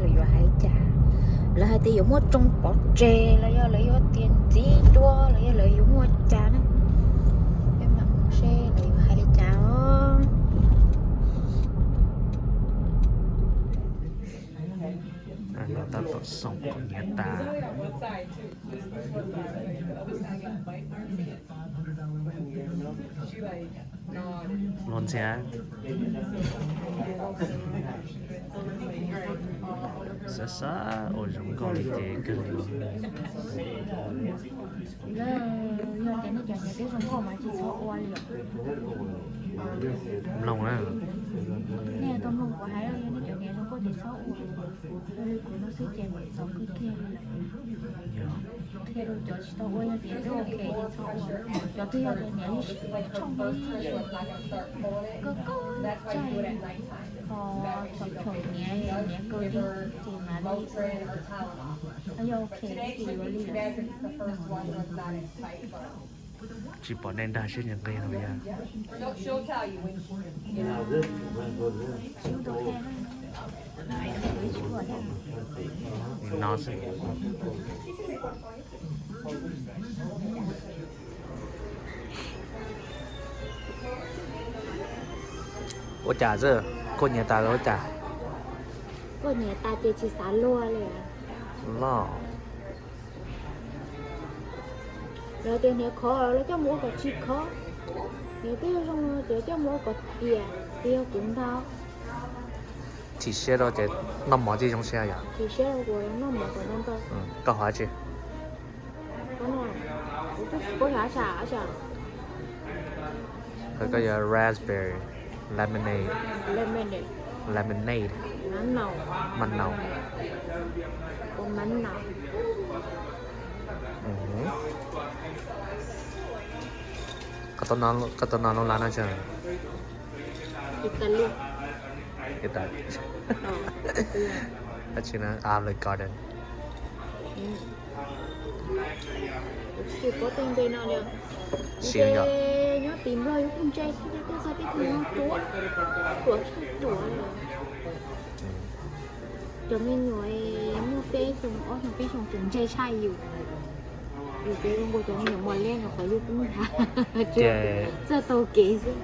Lawv yuav hais li cas? Lawv hais tias yuav muab tsoo pov tseg los yog lawv yuav tias ntxiv dua los yog lawv yuav muaj cas na? Peb mam mus seb lawv yuav hais li cas os. Lawv tab tom xoo qhov nyiav tas. Luag ntxhiab. Xav xav ua zoo nkauj li ces kawg li. Yog tias nej cov hniav twb zoo nkauj mas tsis txhob ua li. Mloog na. Nej tau mloog kuv hais, yog nej cov hniav zoo nkauj tsis txhob ua. Kuv no xwb ces txaus kawg kiag li. Qhia rau cov tsis tau ua, yog tias twb ok ces txhob ua. Cov twb yog tias hniav ib tshooj ib kawg kawg tsaig, ho thaum thaum hniav hniav kaw dib ces mam li ua. Yog ok ces yuav li lawm. Tsis pom nej nrag siab nqi no yog. No xwb. Ua cas xwb, kuaj hniav tas los ua cas? Kuaj hniav tas ces tsis xav luag li. Loj. Lawv tias hniav khov los coj mus ua kom tsis khov, hniav twb zoo ces coj mus ua kom tiam, tsis yog kuv ntau. Chim siab rau ces noj mov thiaj zoo siab yom. Chim siab rau kuv noj mov kom ntau ntau. Koj hov dab tsi? Kuv twb tsis paub yog dab tsi. Koj yog raspberry, lemonade, lemonade, manaus, manaus. Koj tau no lub lab no tso. Italy. Italy. Dab tsi na? Olive Garden. Kuv tsis paub tej npe no li. Ces nyob tim Nplog yuav kuj ntse, tej txog tej tug no ruam, ruam tshaj ruam li. Cov me nyuam muaj peb xyoo, ob xyoo, peb xyoo tseem ntse tshaj yus. Yus ces zoo nkaus cov me nyuam mos liab no qhov yus kub nthav, txog taug kev xwb.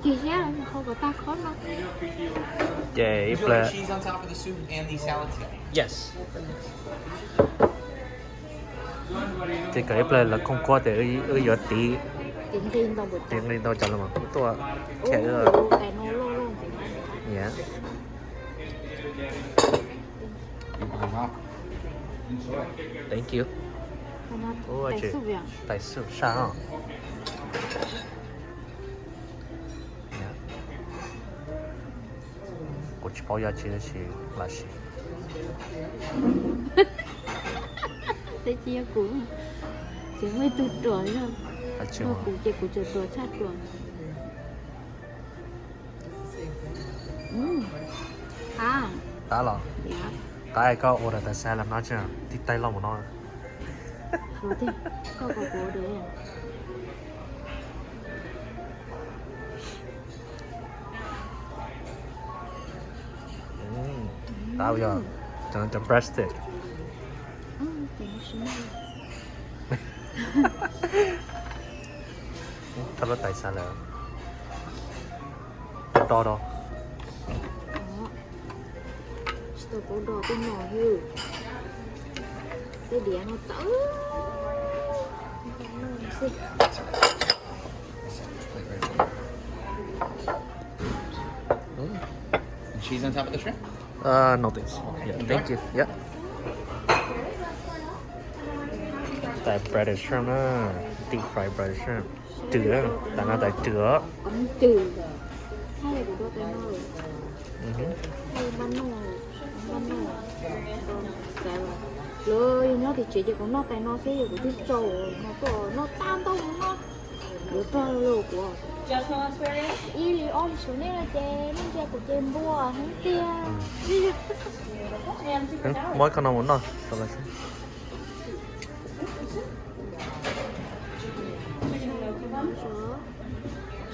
Chim siab, qhov kom tag khob no. Ces ib pliag, yes. Ces kom ib pliag lawv khooj kuab tias wb yuav tiv, tiv nqi ntau cov los mas kuv tuaj khe wb. Thank you. Tais xub saj. Kuv tsis paub yog tsi tab sis lam sim. Teb tsis yog kuv, tseem muaj ib tug ruam zog. Yog kuv ces kuv tseem ruam tshaj ruam. Qab los? Qab koj ua rais tas xav los no tsis tib taig loj mus no. Koj kom kuv ua dua. Qab yog cov breadstick. Thaj lub tais xav lawm. Do do. Tsis tau paub do tej no hwb. Tej diav no txawv. Cheese on top of the shrimp? Uh, no thanks. Yeah, thank you. Yeah. Tais breaded shrimp na, deep fried breaded shrimp. Twm, tais no tais twm. Lawv yog nyob tim tsev ces kuv noj tais no xwb, yog kuv twb tsaus no tuaj noj tag ntau no. Yuav rog los kuv ib li ob li sawv nej no ces nej ntsia kuv ces npua heev tiag. Muab ib qho no mus noj.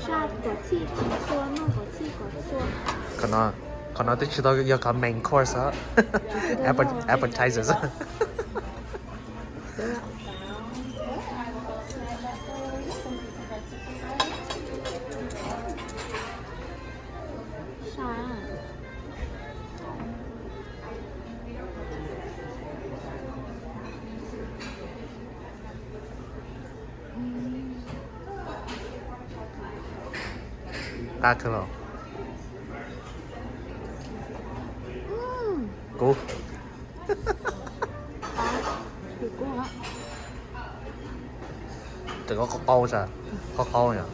Saj kom txhij kom txhua, noj kom txhij kom txhua. Qhov no, Qhov no twb tsis tau yog qhov main course os. Appetizers. Qab kawg los. Kub. Tseem qaub qaub, qaub qaub yom.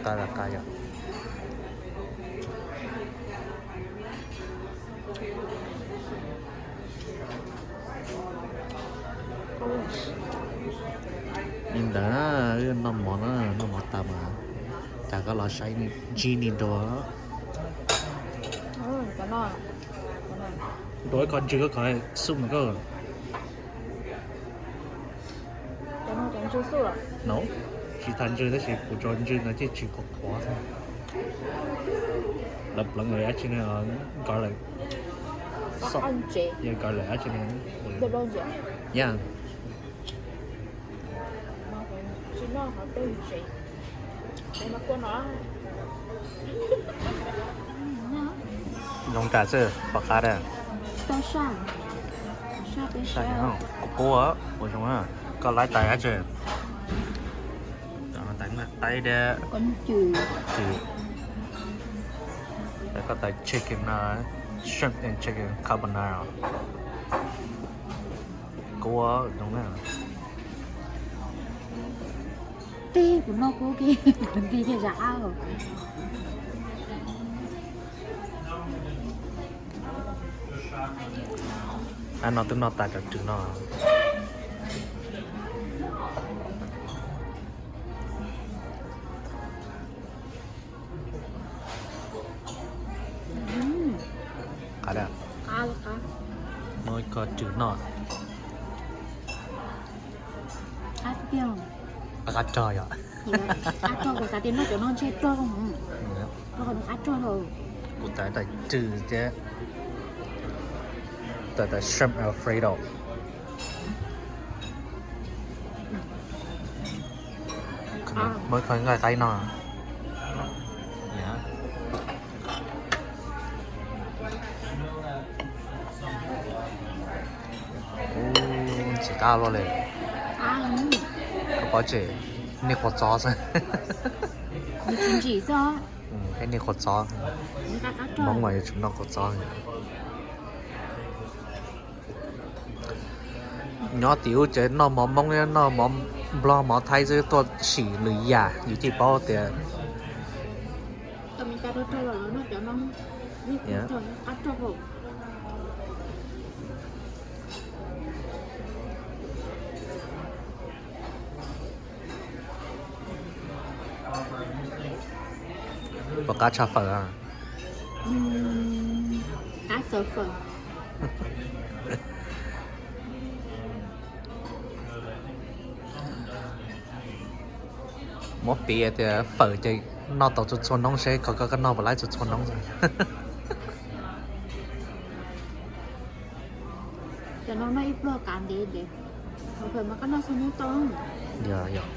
Qa qa yom. Li ntawd, noj mov na, noj mov tas mas cas koj los saib Jenny dua. Dua ib qho ntswg koj kov xub mus koj. No, tsis tas ntswg tab sis kuv tso ntswg no ces tsis qhuav qhuav xwb. Lawv pleev dab tsi ne, garlic. Yog garlic dab tsi ne. Yog. Zoo tas xwb, pom qab tiag. Kuv qub, ua zoo, koj laib tais dab tsi? Tais diab. Koj tais chicken na, shrimp and chicken carbonara. Kub zoo na. Tib kuv noj kub kiag kuv nti thiaj zam ab. Ab no twb noj tas cov rwg no. Qab, muab koj rwg noj. Qab rog yom. Qab rog, kuv xav tias noj cov no ntshe rog. Rog, qab rog. Kuv tais tais rwg thiab. Tais tais shrimp Alfredo. Muab koj nqaij qaib no. Ub, ntxim qab luaj li. Koj pom tseem niaj qhuav txob xwb. Niaj qhuav txob. Hmoob mas yuav tsum noj qhuav txob. Nyob tim ub ces noj mov Hmoob thiab noj mov Nplog mov Thaib xwb tuaj sim lwm yam yus thiaj paub tias. Puas qab tshaj fawm? Qab tshaj fawm. Muab piv tias fawm ces noj tau txhua txhua hnub seb koj, koj noj puas laib txhua txhua hnub. Cov no noj ib pluag kav ntev ntev. Yog, yog.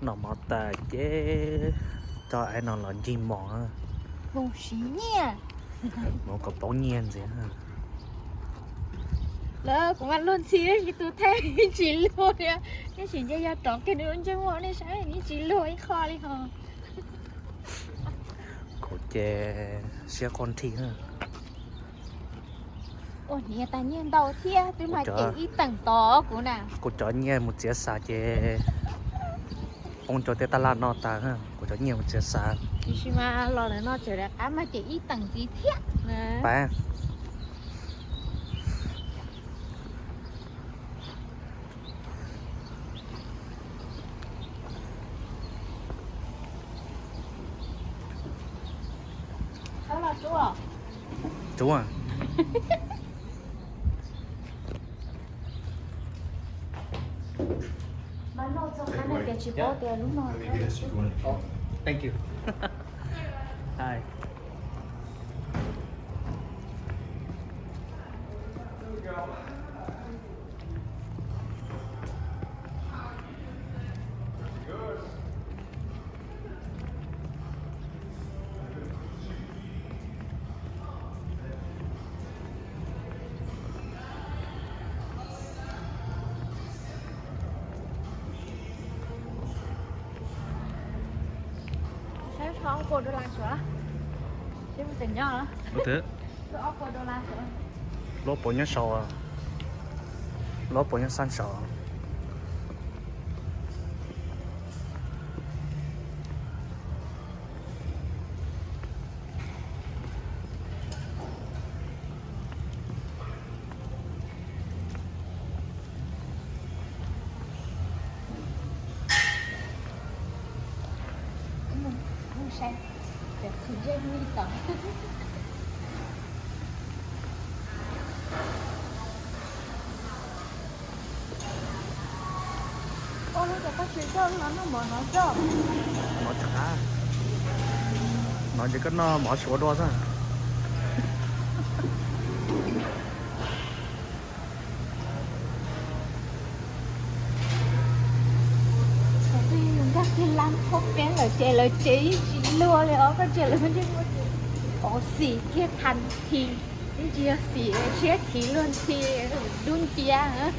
Noj mov tas ces coj aib no los ncig mos. Siv nyiaj. Mov kom paub nyiaj ntxiv. Lawv kuv mas luag ntxhi tab sis tus thaij tsis luag li. Tab sis ntshe yog rov kiag nws lub ntsej muag nej saib yeej tsis luag ib qho li hos. Kuv ces siab quaj nthi. Ua niam tas nyiaj ntau thiab twb mas cem ib teem tod kuv na. Kuv cov nyiaj mus txiav xav ces poob rau tej tab laj noj tas, kuv cov nyiaj mus txiav xav. Tiam sis mas los ntawm no tseem rov qab mas cem ib teem ntxiv thiab. Pab. Rub. Mas noj txog qab no tias tsis paub tias lub no. Thank you. Hi. Saib ob puas dollar suav. Seb puas nyob. Lub puas nyob saud, lub puas nyob sab saud. Mov tshaj, no ces koj noj mov suav dua xwb. Twb yog nkag kiag lab qhov peb lawm ces lawv tsev yeej tsis luag li os, koj tsev lawv yeej muaj tsev. Ov xim kiag thas thi, yeej tsis yog xim siab khiv luag ntxhi, dub nciab.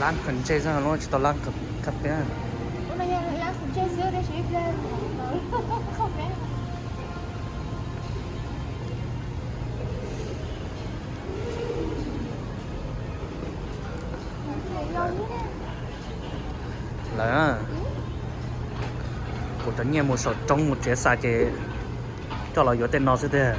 Lab khav ntsej xwb, lub tsis tau lab khav peb. Lawv, kuv cov nyiaj mus saum roob mus txiav xa ces coj los yuav tej no xwb tiag.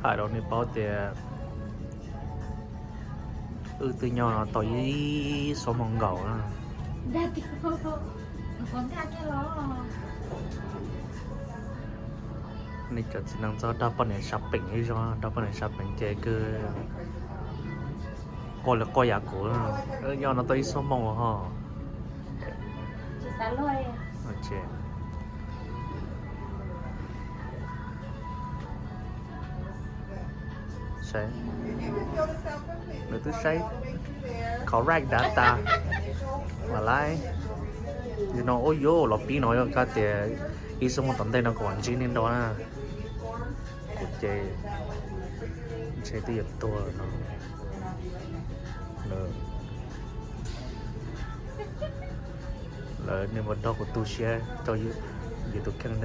Hais rau nej paub tias wb twb nyob no tau ib xuab moos nkaus na. Nej cov txiv neej txhob dag poj niam sab peem ib zaug, dag poj niam sab peem ces kawg quaj li quaj yam kuv. Nyob no tau ib xuab moos ho. Saib, nws twb saib correct data mas laib. Yog no ub yuav los pib no yog kab tias ib xuab moos tom ntej no kuv mam ntsib nej nrau na. Kuv ces ntshe twb yuav tuag no. Lawv, nej puas nrog kuv tu siab rau yus tus kheej na?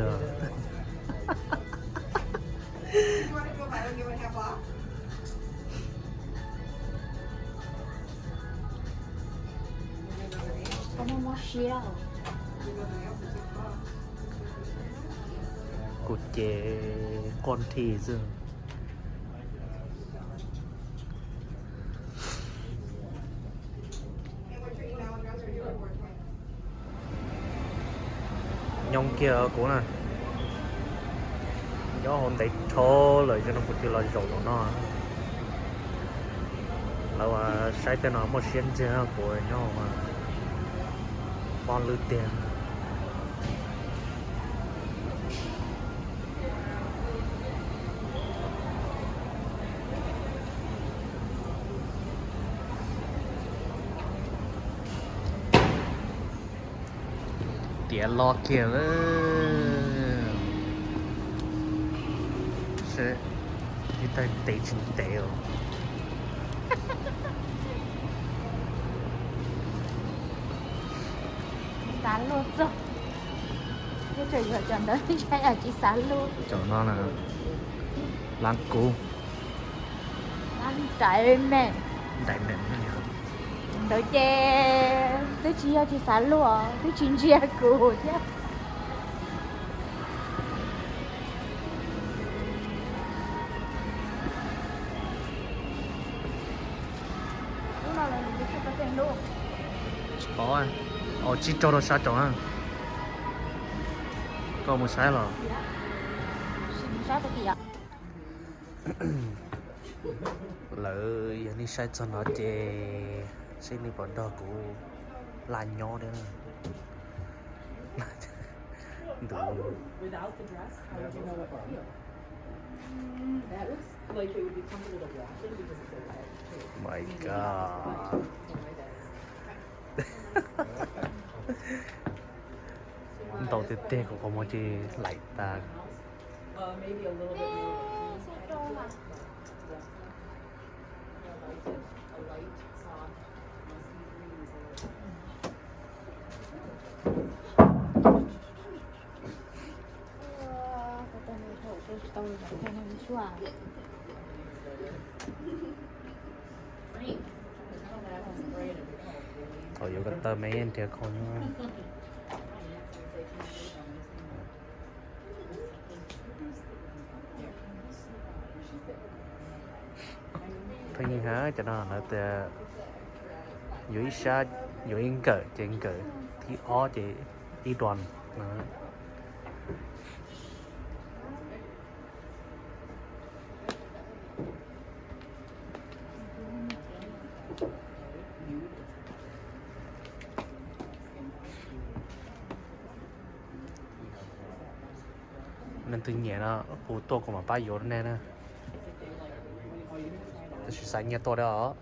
Kuv ces quaj nthi xwb. Nyob kiag kuv na, nyob hauv ntev dhau lawm zoo no kuv thiaj los zaum no. Lawv saib tej no muaj siab ntxiag, kuv nyob pob lwb tiag. Tiav lo kiag lawm. Seb ib tag ntev tsis ntev os. Xav luaj txog. Tseem yuav cov ntawd ntshai yam tsis xav luaj. Cov no na, lab kub. Lab diamond. Diamond no. Ntawd ces twb tsis yog tsis xav luag, twb tsis ntsia kuv thiab. Tsis paub, au tsib caug rau sab tsoom na. Koj mus saib los? Lawv yog nej saib txog no ces seb nej puas nrog kuv laj nyob thiab. Ntu. My God. Ntau tiag tiag, kuv qhov muag ces laim tas. Thaum yuav ko taw me yeej nrhiav khau nyob. Pheej yig ha cov no lawv tias yuav ib sab, yuav ib nkawm ces nkawm, thib ob ces ib duas no. Leej twg nyiam no hu tuaj kuv mam pab yuav nej na. Tab sis xav nyiaj tuaj da os.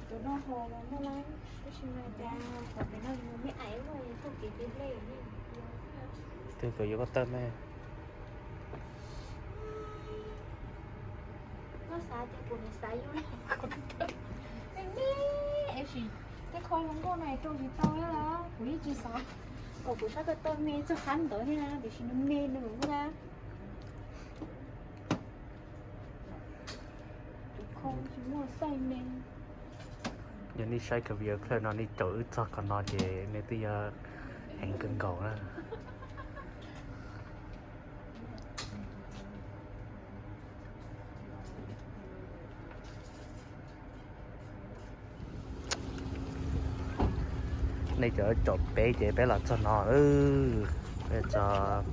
Tus no hos muaj lawm, tab sis mas cas qhov pem no me me aiv ua tug kev cia hle. Twg kom yuav koj tawm me? Koj xav tias kuv niam xav yus los koj tawm me me, es sim tej qho zoo nkauj no es rau tsis tau na, kuv yeej tsis xav kom kuv sab ko taw me txog qab ntawd thiab na, tiam sis nws me nws na. Tus khau tsis muaj xaij me. Yog nej saib kawg video clip no nej caum wb txog qhov no ces nej twb yog heev kawg nkaus na. Nej cov caum peb ces peb los txog no, peb txog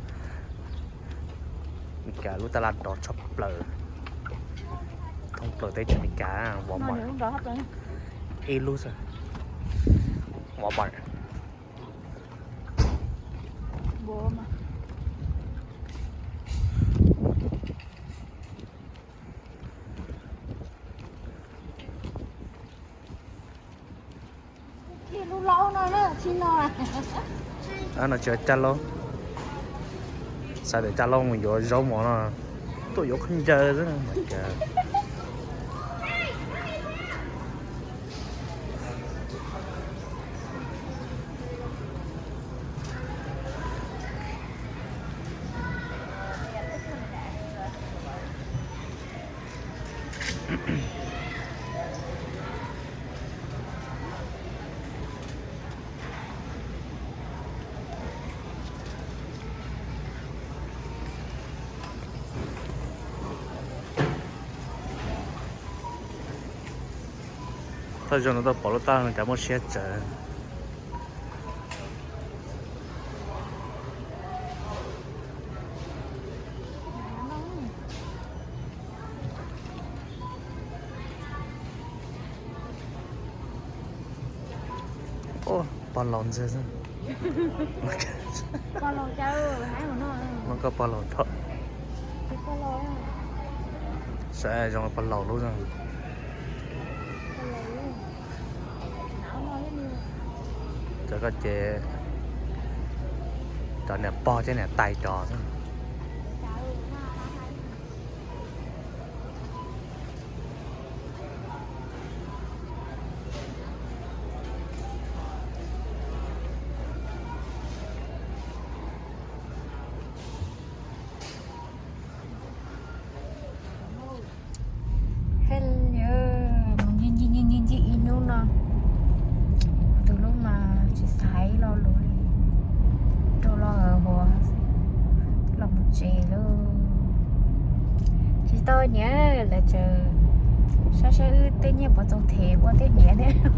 Meskas lub taj laj nrov tshaj plaws, thoob plaws teb chaws Meskas, Walmart, ib lub xwb, Walmart. No tsis yog caj laub, xav tias caj laub mus yuav zaub mov no, tuaj yuav khaub ncaws xwb. Thawj zaug no tuaj pom lub taj no cas muaj siab tsawv. Pog laus ntxiag xwb. Muab koj pog laus dhau. Saib zoo pog laus lub. Cov koj ces cov niam pog thiab niam tais cov xwb. Lus li rau los hua los mus tsev lauj. Tsis tau niam, lawv tseem saib saib wb tej nyiaj pov txoos them ua tej niam thiab.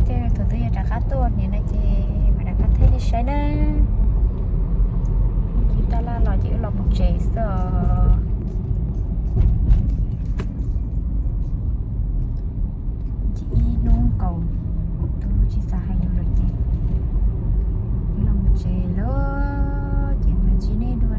Ces thaum twg yog rov qab tuaj niam no ces mam rov qab thaij nej saib na. Ces rov laj los ces wb los mus tsev xwb os. Ces ib hnub nkaus, tus lub tsis xav hais lus lawm ces wb los mus tsev lauj. Ces mam ntsib nej dua